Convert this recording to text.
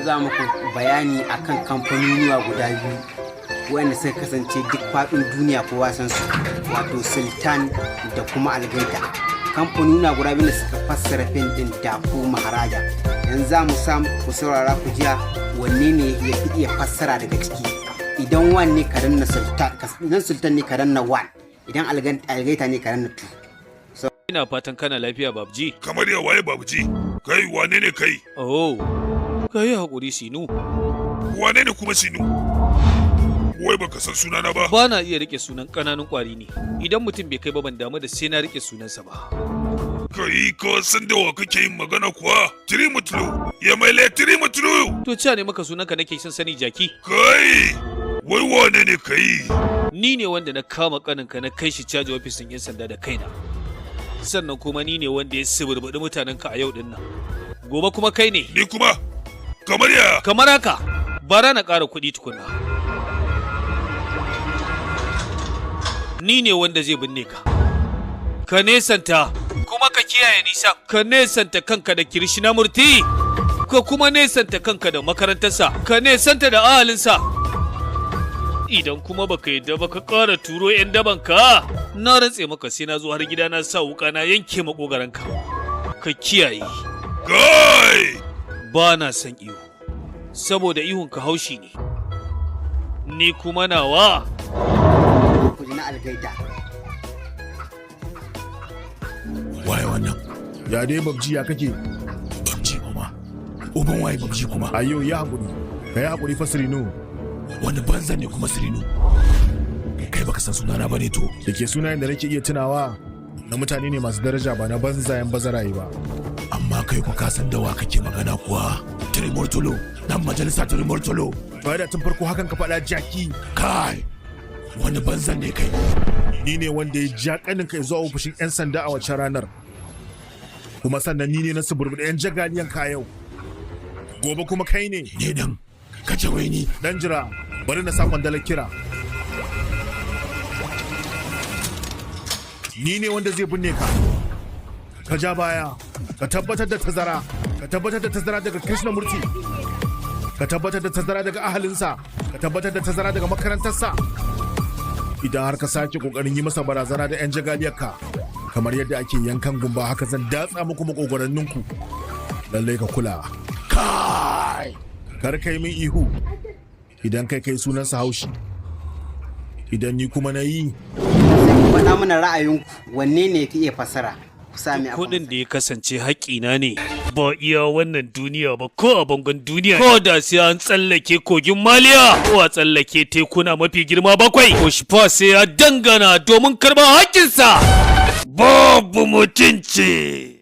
Za muku bayani akan kamfanonuwa guda biyu wanda suka kasance duk faɗin duniya kowa san su, wato Sultan da kuma Algaita. Kamfanuna guda biyu da suka fassara fim ɗin Daku Maharaja. Yanzu za mu sa ku saurara ku jiya wanne ne ya fi iya fassara daga ciki. Idan one ne, ka danna Sultan. Idan Sultan ne, ka danna one. Idan Algaita ne, ka danna two. Ina fatan kana lafiya, Babji. Kamar ya waye Babuji? Kai wane ne kai? Oh, ka yi haƙuri, Sinu. Wane ne kuma Sinu? Wai baka san sunana ba? Ba na iya riƙe sunan ƙananun ƙwari ne. Idan mutum bai kai ba, ban damu da sai na riƙe sunansa ba. Kai, ka san da wa kake yin magana kuwa? Tirimutulu! Ya maile Tirimutulu! To, cewa ne maka sunanka nake son sani, jaki. Kai! Wai wane ne kai? Ni ne wanda na kama ƙaninka na kai shi caji ofisin 'yan sanda da kaina. Sannan kuma ni ne wanda ya suburbuɗi mutanenka a yau ɗin nan. Gobe kuma kai ne. Ni kuma? Kamar ya? Kamar haka, bara na ƙara kuɗi tukunna. Ni ne wanda zai binne ka. Ka nesanta, kuma ka kiyaye nisan. Ka nesanta kanka da Kirishinamurti. Ka kuma nesanta kanka da makarantarsa. Ka nesanta da ahalinsa. Idan kuma baka yadda ba, ka ƙara turo 'yan dabanka, na rantse maka sai na zo har gida na sa wuka na yanke makogaranka. Ka kiyaye. Kai! Ba na son ihu, saboda ihun ka haushi ne. Ni kuma nawa. Ku ji na Algaita. Waye wannan? Ya dai, Babji, ya kake? Babji kuma? Uban waye Babji kuma? Ayo, ya haƙuri. Ka yi haƙuri fa, Sirinu. Wani banza ne kuma Sirinu? Kai baka san sunana bane to? Da ke sunayen da nake iya tunawa na mutane ne masu daraja, ba na banzayen bazaraye ba. Amma kai ku ka san da wa kake magana kuwa? Trimurtulu, dan majalisa Trimurtulu. To, da tun farko hakan ka faɗa, jaki. Kai! Wani banzan ne kai? Ni ne wanda ya ja ƙaninka zuwa ofishin 'yan sanda a wacce ranar. Kuma sannan ni ne na suburbuɗe 'yan jagaliyan ka yau. Gobe kuma kai ne. Ne dan? Ka ce wai ni? Dan jira, bari na sa kwandalar kira. Ni ne wanda zai binne ka. Ka ja baya, ka tabbatar da tazara, ka tabbatar da tazara daga Krishnamurti. Ka tabbatar da tazara daga ahalinsa, ka tabbatar da tazara daga makarantarsa. Idan har ka sake kokarin yi masa barazana da 'yan jagaliyarka, kamar yadda ake yankan gumba haka zan datsa muku makogwaranninku. Lallai ka kula. Kai! Kar kai min ihu. Idan kai kai sunansa haushi. Idan ni kuma na yi, Sai ku faɗa mana ra'ayinku, wanne ne ya fi iya fassara. Ku sami a Kuɗin da ya kasance haƙƙina ne ba iya wannan duniya ba, ko a bangon duniya, ko da sai an tsallake kogin Maliya ko a tsallake tekuna mafi girma bakwai, ko shi sai ya dangana domin karɓar haƙƙinsa. Babu mutunci.